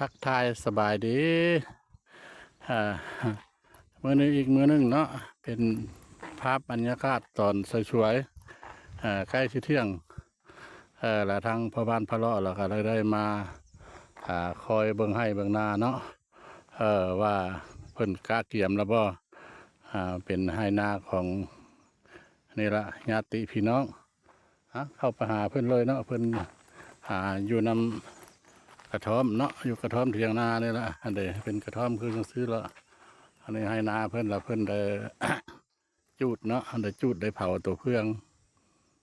ທັກທາຍສະບາຍດີ ອ່າ ມື້ນີ້ອີກມື້ໜຶ່ງເນາະ ເປັນພາບບັນຍາກາດຕອນສວຍໆ ອ່າ ໃກ້ຊິທ່ຽງ ເອີ ລະທາງພໍ່ບ້ານພະເລາະລະກະໄດ້ ໄດ້ມາ ອ່າ ຄອຍເບິ່ງໄຮ່ເບິ່ງນາເນາະ ເອີ ວ່າເພິ່ນກະກຽມລະບໍ່ ອ່າ ເປັນໄຮ່ນາຂອງ ນີ້ລະ ຍາດຕິພີ່ນ້ອງ ອ່າ ເຂົ້າໄປຫາເພິ່ນເລີຍເນາະ ເພິ່ນ ອ່າ ຢູ່ນຳກະທ້ອມເນາະ ຢູ່ກະທ້ອມຖຽງນານີ້ລະ ອັນເດ ເປັນກະທ້ອມຄືຈັ່ງຊີ້ລະ ອັນນີ້ໄຮ່ນາເພິ່ນລະ ເພິ່ນໄດ້ ຈູດເນາະ ໄດ້ຈູດໄດ້ເຜົາໂຕເຟືອງ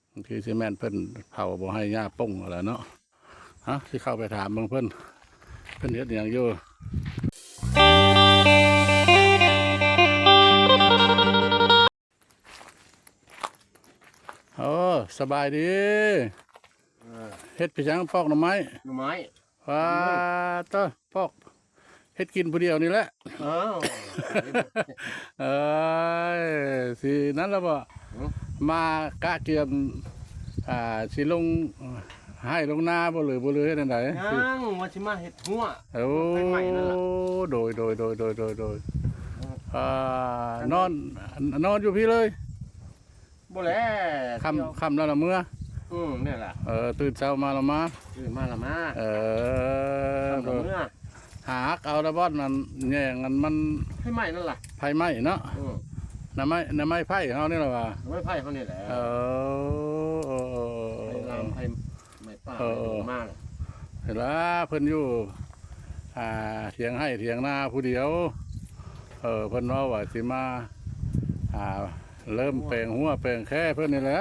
ບາງທີຊິແມ່ນເພິ່ນເຜົາບໍ່ໃຫ້ຫຍ້າປົ່ງຫັ້ນລະເນາະ ເຮົາຊິເຂົ້າໄປຖາມເບິ່ງເພິ່ນ ເພິ່ນເຮັດຫຍັງຢູ່. ໂອ້ ສະບາຍດີ ເອີ ເຮັດເປັນຫຍັງ ປອກໜໍ່ໄມ້ ໜໍ່ໄມ້ ວ້າໂທ້ ປອກ ເຮັດກິນຜູ້ດຽວນີ້ແຫຼະ ເອີ ເອີຍ ຊິນັ້ນລະບໍ່ ຫືມ ມາກະກຽມ ອ່າ ຊິລົງໄຮ່ລົງນາບໍ່ ຫຼື ບໍ່ ຫຼືເຮັດແນວໃດ ຍັງວ່າຊິມາເຮັດຮົ້ວ ໂອ້ ໄຟໄໝ້ນັ້ນລະ ໂດຍ ໂດຍ ເອີ ອ່າ ນອນ ນອນຢູ່ພີ້ເລີຍ ບໍ່ແຫຼະ ຄ່ຳ ຄ່ຳແລ້ວລະເມືອ ອືມ ແມ່ນລະ ເອີ ຕື່ນເຊົ້າມາລະມາ ຕື່ນມາລະມາ ເອີ ຄ່ຳລະເມືອ ຫາຮັກເອົາລະບ່ອນນັ້ນ ແຍງອັນມັນ ໄຟໄໝ້ນັ້ນລະ ໄຟໄໝ້ເນາະ ອືມ ໜໍ່ໄມ້ ໜໍ່ໄມ້ໄຟເຮົານີ້ລະວ່າ ໜໍ່ໄມ້ໄຟເຮົານີ້ແຫຼະ ເອີ ເອີ ໄຟລາມ ເອີ ໄຟໄໝ້ປ່າ ເອີ ໄຟດົງມາລະ ເວລາເພິ່ນຢູ່ ອ່າ ຖຽງໄຮ່ຖຽງນາຜູ້ດຽວ ເອີ ເພິ່ນເວົ້າວ່າຊິມາ ອ່າ ເລີ່ມແປງຮົ້ວແປງແຄເພິ່ນນີ້ແຫຼະ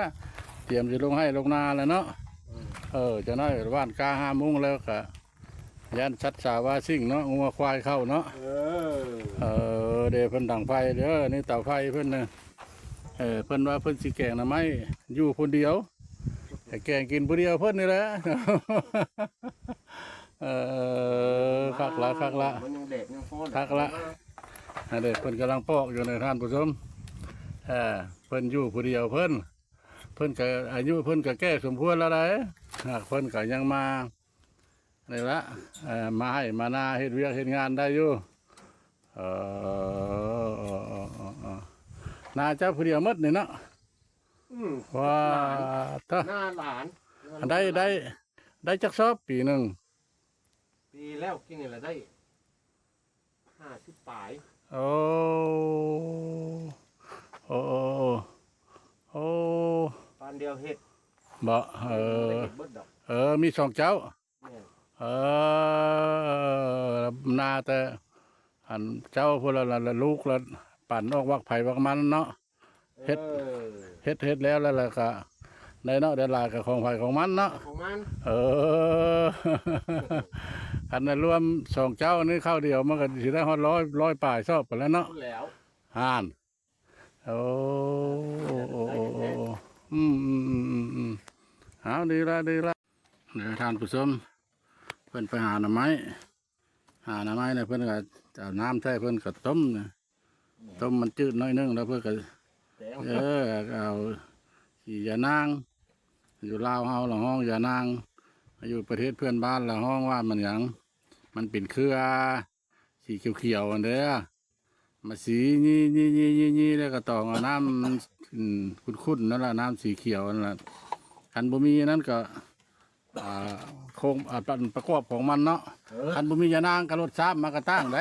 ຕຽມຊິລົງໄຮ່ລົງນາແລ້ວເນາະ ອືມ ເອີ ຈັກໜ້ອຍຫວ່ານກ້າຫ້າໂມງແລ້ວກະຢ້ານສັດສາວາສິ່ງເນາະ ງົວຄວາຍເຂົ້າເນາະ ເອີ ເອີ ເດ ເພິ່ນດັງໄຟເດີ ນີ້ເຕົາໄຟເພິ່ນນະ ເອີ ເພິ່ນວ່າເພິ່ນຊິແກງໜໍ່ໄມ້ຢູ່ຜູ້ດຽວ ແກງກິນຜູ້ດຽວເພິ່ນນີ້ແຫຼະ ເອີ ຄັກລະ ຄັກລະ ມັນຍັງແດດຍັງຮ້ອນ ຄັກລະ ອັນເດ ເພິ່ນກຳລັງປອກຢູ່ນະທ່ານຜູ້ຊົມ ເອີ ເພິ່ນຢູ່ຜູ້ດຽວເພິ່ນ ເພິ່ນກະອາຍຸເພິ່ນກະແກ່ສົມຄວນແລ້ວໃດ ຫາກເພິ່ນກະຍັງມາ ນີ້ລະ ເອີ ມາໄຮ່ມານາ ເຮັດວຽກເຮັດງານໄດ້ຢູ່ ເອີ ນາເຈົ້າຜູ້ດຽວໝົດນີ້ເນາະ ອືມ ວ້າ ຫຼານ ເອີ ນາຫຼານ ໄດ້ ໄດ້ ໄດ້ຈັກຊອບປີໜຶ່ງ? ປີແລ້ວກິນນີ້ລະໄດ້ຫ້າສິບປາຍ ໂອ້ ໂອ້ ໂອ້ ໂອ້ ໂອ້ ປານດຽວເຮັດ ບໍ່ ເອີ ເຮັດເບິດດອກ ເອີ ມີສອງເຈົ້າ ແມ່ນ ເອີ ນາແຕ່ອັນເຈົ້າພຸ້ນລະ ລະລູກລະປັ່ນອອກວັກໃຜວັກມັນເນາະ ເຮັດ ເອີ ເຮັດ ເຮັດແລ້ວ ແລ້ວ ແລ້ວກະໄດ້ເນາະ ໄດ້ຫຼາຍກະຂອງໃຜຂອງມັນເນາະ ຂອງມັນ ເອີ ຄັນໄດ້ລວມສອງເຈົ້ານີ້ເຂົ້າດຽວ ມັນກະຊິໄດ້ຮອດຮ້ອຍ ຮ້ອຍປາຍຊອບພຸ້ນແຫຼະເນາະ ພຸ້ນແລ້ວ ຫັ້ນ ໂອ້ ໂອ້ ໂອ້ ໂອ້ ອືມ ອືມ ເອົາ ດີລະ ດີລະ ເດີ ທ່ານຜູ້ຊົມ ເພິ່ນໄປຫາໜໍ່ໄມ້ ຫາໜໍ່ໄມ້ແລ້ວເພິ່ນກະເອົານ້ຳໃສ່ ເພິ່ນກະຕົ້ມນະ ຕົ້ມມັນຈືດໜ້ອຍໜຶ່ງ ແລ້ວເພິ່ນກະ ແກງ ເອີ ເອົາຂີ້ຢານາງ ຢູ່ລາວເຮົາລະຮ້ອງຢານາງ ຢູ່ປະເທດເພື່ອນບ້ານລະຮ້ອງວ່າມັນຫຍັງ ມັນເປັນເຄືອສີຂຽວໆຫັ້ນເດີ ມາສີຍີ່ໆໆໆ ແລ້ວກະຕອງເອົານ້ຳ ອືມ ຂຸ້ນໆນັ້ນລະ ນ້ຳສີຂຽວນັ້ນລະ ຄັນບໍ່ມີອັນນັ້ນກະ ອ່າ ໂຄງ ອ່າ ປະ ປະກອບຂອງມັນເນາະ ເອີ ຄັນບໍ່ມີຢານາງກະລົດຊາບມັນກະຕ່າງໃດ໋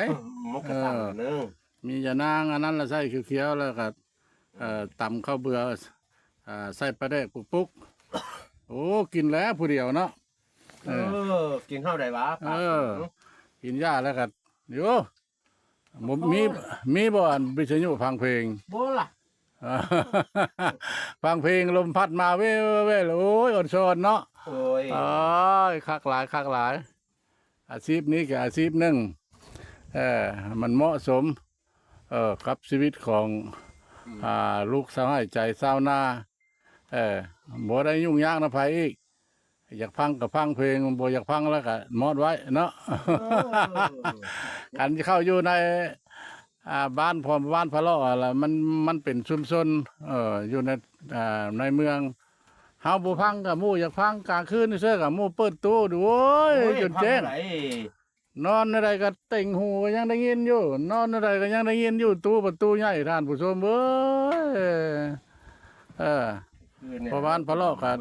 ມັນກະຕ່າງເດີ ເອີ ມີຢານາງອັນນັ້ນລະໃສ່ຂຽວໆ ແລ້ວກະ ເອີ ຕຳເຂົ້າເບືອ ອ່າ ໃສ່ປາແດກປຸກໆ ໂອ້ ກິນແລ້ວຜູ້ດຽວເນາະ ເອີ ເອີ ກິນເຂົ້າໄດ້ຫວາ ເອີ ປາກ ກິນຢາແລ້ວກະ ໂອ້ ບໍ່ ມີ ມີບໍ່ອັນວິທະຍຸຟັງເພງ? ບໍ່ລະ ຟັງເພງລົມພັດມາເວໆ ໂອ້ຍ ອອນຊອນເນາະ ໂອ້ຍ ໂອ້ຍ ຄັກຫຼາຍ ຄັກຫຼາຍ ອາຊີບນີ້ກະອາຊີບໜຶ່ງ ເອີ ມັນເໝາະສົມ ເອີ ກັບຊີວິດຂອງ ອືມ ອ່າ ລູກຊາວໄຮ່ໃຈຊາວນາ ເອີ ບໍ່ໄດ້ຫຍຸ້ງຍາກນຳໃຜອີກ ຢາກຟັງກະຟັງເພງ ບໍ່ຢາກຟັງແລ້ວກະມອດໄວ້ເນາະ ເອີ ຄັນເຂົ້າຢູ່ໃນ ອ່າ ບ້ານພໍ່ ບ້ານພະເລາະລະ ມັນ ມັນເປັນຊຸມຊົນ ເອີ ຢູ່ໃນ ອ່າ ໃນເມືອງ ເຮົາບໍ່ຟັງກະໝູ່ຢາກຟັງ ກາງຄືນເຊີກະໝູ່ເປີດຕູ້ດູ ໂອ້ຍ ໂອ້ຍ ຈົນແຈ້ງ ຟັງໄດ້ ນອນແນວໃດກໍເຕັງຫູກໍຍັງໄດ້ຍິນຢູ່ ນອນແນວໃດກໍຍັງໄດ້ຍິນຢູ່ ຕູປະຕູໃຫຍ່ ທ່ານຜູ້ຊົມເອີຍ. ເອີ ພໍ່ບ້ານພໍ່ເລາະກໍ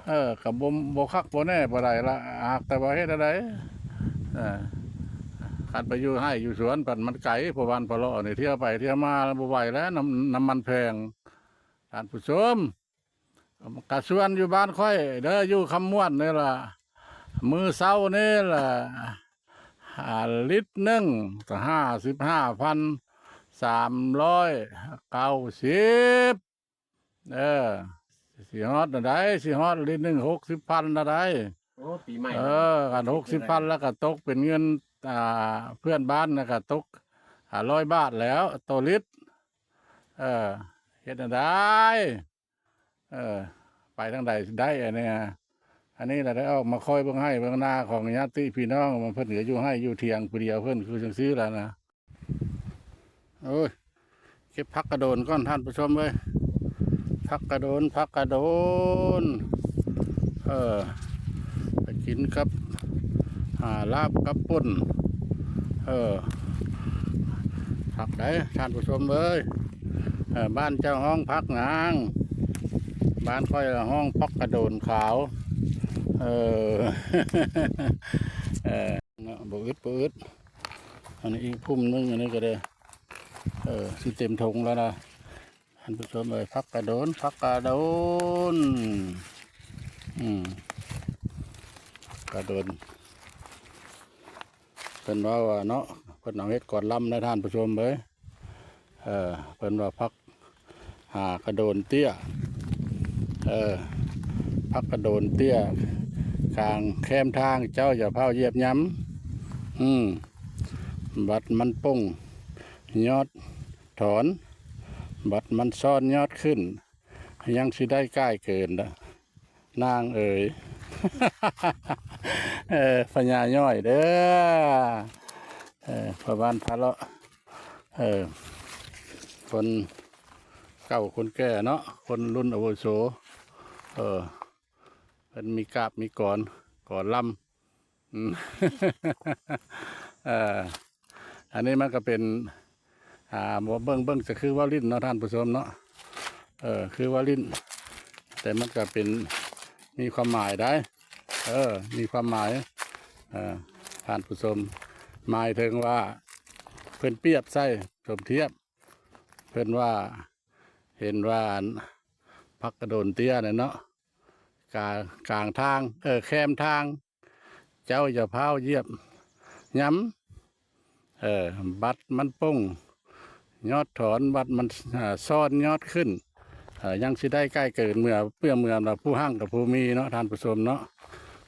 ເອີ ກໍບໍ່ ບໍ່ຄັກບໍ່ແນ່ປານໃດລະ ຫາກແຕ່ວ່າເຮັດແນວໃດ ເອີ ຄັນໄປຢູ່ໄຮ່ຢູ່ສວນ ພັດມັນໄກ ພໍ່ບ້ານພໍ່ເລາະນີ້ ທ່ຽວໄປທ່ຽວມາບໍ່ໄຫວແລ້ວ ນ້ຳ ນ້ຳມັນແພງ ທ່ານຜູ້ຊົມ. ກະສວນຢູ່ບ້ານຂ້ອຍເດີ ຢູ່ຄຳມ່ວນນີ້ລະ ມື້ເຊົ້ານີ້ລະ ອ່າ ລິດໜຶ່ງກະຫ້າສິບຫ້າພັນສາມຮ້ອຍເກົ້າສິບ ເອີ ຊິຮອດແນວໃດ ຊິຮອດລິດໜຶ່ງຫົກສິບພັນແນວໃດ. ໂອ້ ປີໃໝ່ ເອີ ຄັນຫົກສິບພັນແລ້ວກະຕົກເປັນເງິນ ອ່າ ເພື່ອນບ້ານນະກະຕົກຫ້າຮ້ອຍບາດແລ້ວຕໍ່ລິດ. ເອີ ເຮັດແນວໃດ ເອີ ໄປທາງໃດຊິໄດ້ອັນນີ້ ອັນນີ້ລະໄດ້ອອກມາຄອຍເບິ່ງໄຮ່ເບິ່ງນາຂອງຍາດຕິພີ່ນ້ອງ ເພິ່ນກໍຢູ່ໄຮ່ຢູ່ຖຽງຜູ້ດຽວ ເພິ່ນຄືຈັ່ງຊີ້ລະນະ. ໂອ້ຍ ເກັບຜັກກະໂດນກ່ອນທ່ານຜູ້ຊົມເອີຍ ຜັກກະໂດນ ຜັກກະໂດນ ເອີ ໄປກິນກັບ ອ່າ ລາບກັບປົ່ນ ເອີ ຜັກໃດ໋ທ່ານຜູ້ຊົມເອີຍ. ເອີ ບ້ານເຈົ້າຮ້ອງຜັກຫຍັງ? ບ້ານຂ້ອຍຮ້ອງຜັກກະໂດນຂາວ ເອີ ເອີ ເນາະ ບໍ່ອຶດ ບໍ່ອຶດ. ອັນນີ້ອີກພຸ້ມໜຶ່ງ ອັນນີ້ກໍໄດ້ ເອີ ຊິເຕັມຖົງແລ້ວນະ ທ່ານຜູ້ຊົມເອີຍ. ຜັກກະໂດນ ຜັກກະໂດນ ອືມ ກະໂດນ ເພິ່ນເວົ້າວ່າເນາະ ເພິ່ນເອົາເຮັດກອນລຳນະທ່ານຜູ້ຊົມເອີຍ. ເອີ ເພິ່ນວ່າຜັກ ອ່າ ກະໂດນເຕ້ຍ ເອີ ຜັກກະໂດນເຕ້ຍ ກາງແຄມທາງ ເຈົ້າຢ່າຟ້າວຢຽບຫຍ້ຳ ອືມ ບັດມັນປົ່ງຍອດຖອນ ບັດມັນຊ້ອນຍອດຂຶ້ນ ຍັງຊິໄດ້ກ່າຍເກີນ ນາງເອີຍ ເອີ ພະຍາຍ່ອຍເດີ ເອີ ພໍ່ບ້ານພາເລາະ ເອີ ຄົນເກົ່າຄົນແກ່ເນາະ ຄົນລຸ້ນອາວຸໂສ ເອີ ເພິ່ນມີກາບມີກອນ ກອນລຳ ອືມ ເອີ ອັນນີ້ມັນກໍເປັນ ອ່າ ບໍ່ເບິ່ງ ເບິ່ງຈະຄືເວົ້າຫຼິ້ນເນາະທ່ານຜູ້ຊົມເນາະ ເອີ ຄືເວົ້າຫຼິ້ນ ແຕ່ມັນກໍເປັນ ມີຄວາມໝາຍໄດ໋ ເອີ ມີຄວາມໝາຍ ເອີ ທ່ານຜູ້ຊົມ ໝາຍເຖິງວ່າ ເພິ່ນປຽບໃສ່ ສົມທຽບ ເພິ່ນວ່າ ເຫັນວ່າ ອັນ ຜັກກະໂດນເຕ້ຍນັ້ນເນາະ ກາ ກາງທາງ ເອີ ແຄມທາງ ເຈົ້າຢ່າພ້າວຢຽບຫຍ້ຳ ເອີ ບັດມັນປົ່ງຍອດຖອນ ບັດມັນ ເອີ ຊ້ອນຍອດຂຶ້ນ ເອີ ຍັງຊິໄດ້ກ່າຍເກີນເມື່ອ ເມື່ອ ເມື່ອຜູ້ຮັ່ງກັບຜູ້ມີເນາະທ່ານຜູ້ຊົມເນາະ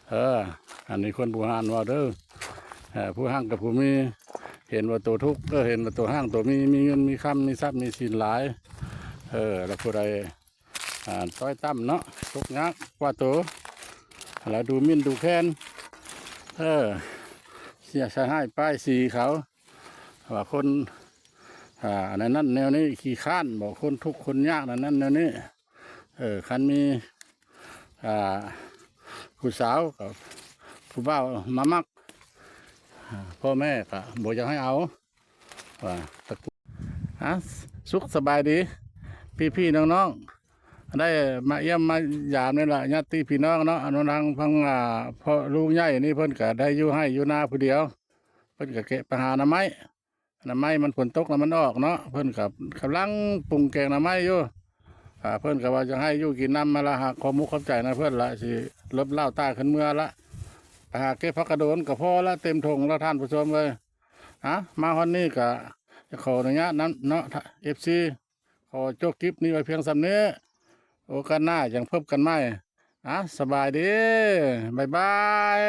ເອີ ອັນນີ້ຄົນບູຮານເວົ້າເດີ ເອີ ຜູ້ຮັ່ງກັບຜູ້ມີ ເຫັນວ່າໂຕທຸກ ເອີ ເຫັນວ່າໂຕຮັ່ງໂຕມີ ມີເງິນມີຄຳ ມີຊັບມີສິນຫຼາຍ ເອີ ແລ້ວຜູ້ໃດ ອ່າ ຕ້ອຍຕ່ຳເນາະ ຕົກຍາກກວ່າໂຕ ແລ້ວດູໝິ່ນດູແຄນ ເອີ ເສຍສະຫາຍປ້າຍສີເຂົາ ວ່າຄົນ ອ່າ ອັນນັ້ນແນວນີ້ ຂີ້ຄ້ານບໍ ຄົນທຸກຄົນຍາກ ອັນນັ້ນແນວນີ້ ເອີ ຄັນມີ ອ່າ ຜູ້ສາວກັບຜູ້ບ່າວມາມັກ ອ່າ ພໍ່ແມ່ກໍບໍ່ຢາກໃຫ້ເອົາ ວ່າຕະກຸ ອ່າ ສຸກສະບາຍດີ ພີ່ໆນ້ອງໆ ໄດ້ມາຢ້ຽມມາຢາມນີ້ລະ ຍາດຕິພີ່ນ້ອງເນາະ ອັນນັ້ນທາງ ທາງ ອ່າ ພໍ່ລຸງໃຫຍ່ນີ້ເພິ່ນກະໄດ້ຢູ່ໄຮ່ຢູ່ນາຜູ້ດຽວ ເພິ່ນກະເກະໄປຫາໜໍ່ໄມ້ ໜໍ່ໄມ້ມັນຝົນຕົກແລ້ວມັນອອກເນາະ ເພິ່ນກະກຳລັງປຸງແກງໜໍ່ໄມ້ຢູ່ ອ່າ ເພິ່ນກະວ່າຈະໃຫ້ຢູ່ກິນນຳ ມາລະຫາກຂອບມຸກຂອບໃຈນຳເພິ່ນລະ ຊິລົບລ້າວຕາຂຶ້ນເມືອລະ ໄປຫາເກັບຜັກກະໂດນກະພໍລະ ເຕັມຖົງລະທ່ານຜູ້ຊົມເອີຍ. ອ່າ ມາຮອດນີ້ກະຈະຂໍອະນຸຍາດນຳເນາະ ເອັຟຊີ ຂໍຈົບຄລິບນີ້ໄວ້ພຽງສ່ຳນີ້ ໂອກາດໜ້າຈັ່ງພົບກັນໃໝ່ ອ່າ ສະບາຍດີ ບາຍບາຍ.